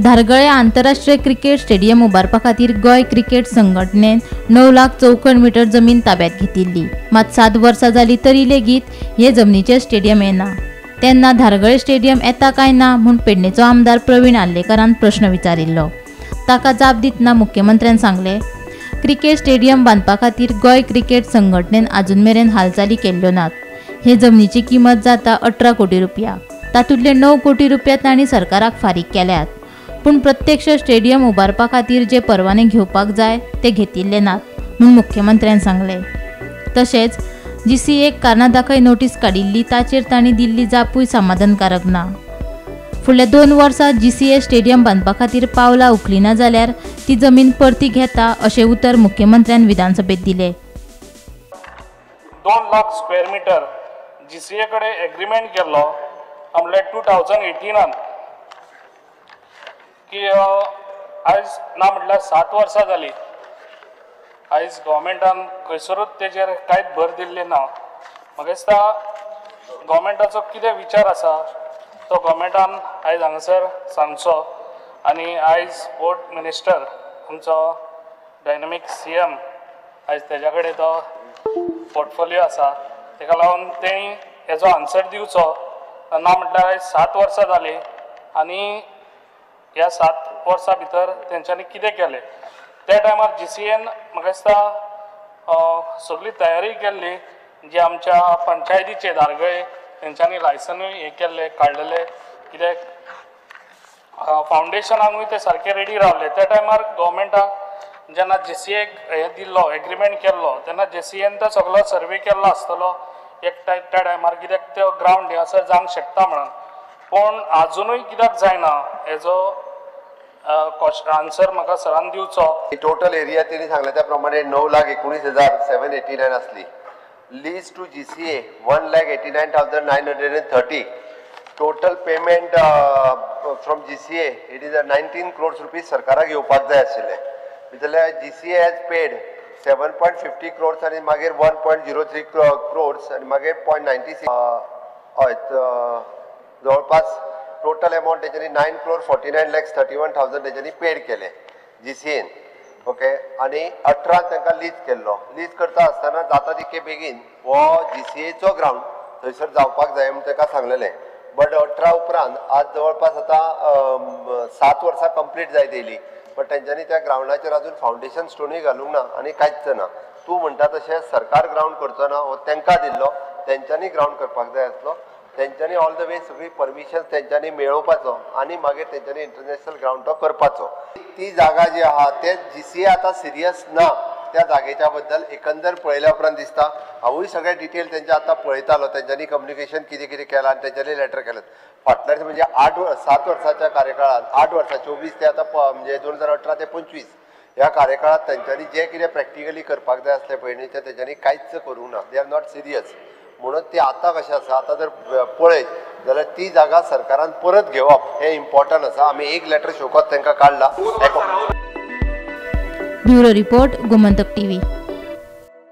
धारगळे आंतरराष्ट्रीय cricket stadium उबारपा खातीर Goa cricket संघटनेन 9 लाख चौखण मिटर जमीन ताब्यात घेतिल्ली. मात 7 वर्सां जाली तरी लेगीत हे जमनीचेर स्टेडियम येना. तेन्ना धारगळे स्टेडियम येता काय ना म्हूण पेडणेचो आमदार प्रवीण आर्लेकरान प्रश्न विचारिल्लो. ताका जाप दितना मुख्यमंत्र्यान सांगलें, क्रिकेट स्टेडियम बांदपा खातीर गोंय क्रिकेट संघटनेन आजून मेरेन हालचाली केल्ल्यो नात. हे जमनीची किंमत जाता 18 कोटी रुपया. तातूंतले 9 कोटी रुपया तांणी सरकाराक फारीक केल्यात. पूण प्रत्यक्ष स्टेडियम उबारपा खातीर जे परवाने घेवपाक जाय ते घेतिल्ले नात म्हूण मुख्यमंत्र्यान सांगलें. तशेंच जीसीएक कारणां दाखय नोटीस काडिल्ली ताचेर तांणी दिल्ली जापूय समाधानकारक ना. फुडल्या 2 वर्सां जीसीए स्टेडियम बांदपा खातीर पावलां उखलिना जाल्यार ती जमीन परती घेता अशें उतर मुख्यमंत्र्यान विधानसभेत दिलें. 2 लाख स्क्वेअर मिटर जीसीए कडेन एग्रीमेंट केल्लो म्हणल्यार 2018 की आयज ना म्हटल्यार 7 वर्सां जाली. आयज गव्हर्मेंटान खंयसरूच तेजेर कांयच भर दिल्ली ना. म्हाका दिसता गव्हर्मेंटाचो कितें विचार आसा तो गव्हर्मेंटान आयज हांगासर सांगचो. आनी आयज स्पोर्ट मिनिस्टर आमचो डायनामीक सीएम आयज तेज्या कडेन तो पोर्टफोलियो आसा, तेका लागून तेणी हेजो आन्सर दिवचो. ना म्हटल्यार आयज 7 वर्सां जालीं आनी ह्या 7 वर्सां भितर तेंच्यांनी कितें केलें. त्या टायमार जीसीएन म्हाका दिसता सगळी तयारी केल्ली, जी आमच्या पंचायतीचे धारगळे तेंच्यांनी लायसनूय हें केल्लें काडलेलें, कित्याक फावंडेशनाकूय ते सारके रेडी रावले. त्या टायमार गव्हर्मेंटाक जेन्ना जीसीएक हें दिल्लो एग्रीमेंट केल्लो तेन्ना जीसीएन तो सगळो सर्वे केल्लो आसतलो एक त्या टायमार, कित्याक त्यो ग्रावंड हें आसा जावंक शकता म्हणून. पूण आजुनूय कित्याक जायना हेजो आन्सर म्हाका सरान दिवचो. टोटल एरिया तेणी सांगले त्या प्रमाणे 9,19,789 आसली. Lease to GCA 1,89,930. Total payment from GCA it is 19 crores rupees सरकाराक येवपाक जाय आशिल्ले. जाल्यार GCA has paid 7.50 crores आनी मागीर 1.03 क्रोर्स आनी मागीर 0.96. हय, जवळपास टोटल अमावंट तेच्यांनी 9,49,31,000 तेच्यांनी पेड केले जीसीएन. ओके, आनी 18 तांकां लीज केल्लो. लीज करता आसतना जाता तितके बेगीन हो जीसीएचो ग्रावंड थंयसर जावपाक जाय म्हूण ताका सांगलेलें. बट 18 उपरांत आज जवळपास आतां 7 वर्सां कंप्लीट जायत येयली, बट तेंच्यांनी त्या ग्रावंडाचेर अजून फावंडेशन स्टोनूय घालूंक ना आनी कांयच ना. तूं म्हणटा तशें सरकार ग्रावंड करचो ना, हो तांकां दिल्लो, तेंच्यांनी ग्रावंड करपाक जाय आसलो. तेंच्यांनी ऑल the way सगळी परमिशन तेंच्यांनी मेळोवपाचो आनी मागीर तेंच्यांनी इंटरनॅशनल ग्रावंड तो करपाचो. ती जागा जी आहा ते जीसीए आतां सिरियस ना त्या जागेच्या बद्दल एकंदर पळयल्या उपरांत दिसता. हांवूय सगळे डिटेल तेंचे आतां पळयतालो, तेंच्यांनी कम्युनिकेशन कितें कितें केलां आनी तेंच्यांनी लेटर केलें. फाटल्या म्हणजे 7 वर्साच्या कार्यकाळांत 8 वर्सां 24 ते आतां म्हणजे 2018 ते 25 ह्या कार्यकाळांत तेंच्यांनी जें कितें प्रॅक्टिकली करपाक जाय आसलें पयलीं तें तेंच्यांनी कांयच करूंक ना. They are not serious. म्हणून ती आतां कशें आसा, आतां जर पळयत जाल्यार ती जागा सरकारान परत घेवप हें इम्पॉर्टंट आसा. आमी एक लेटर शोकत तांकां काडला. Bureau report, Gomantak TV.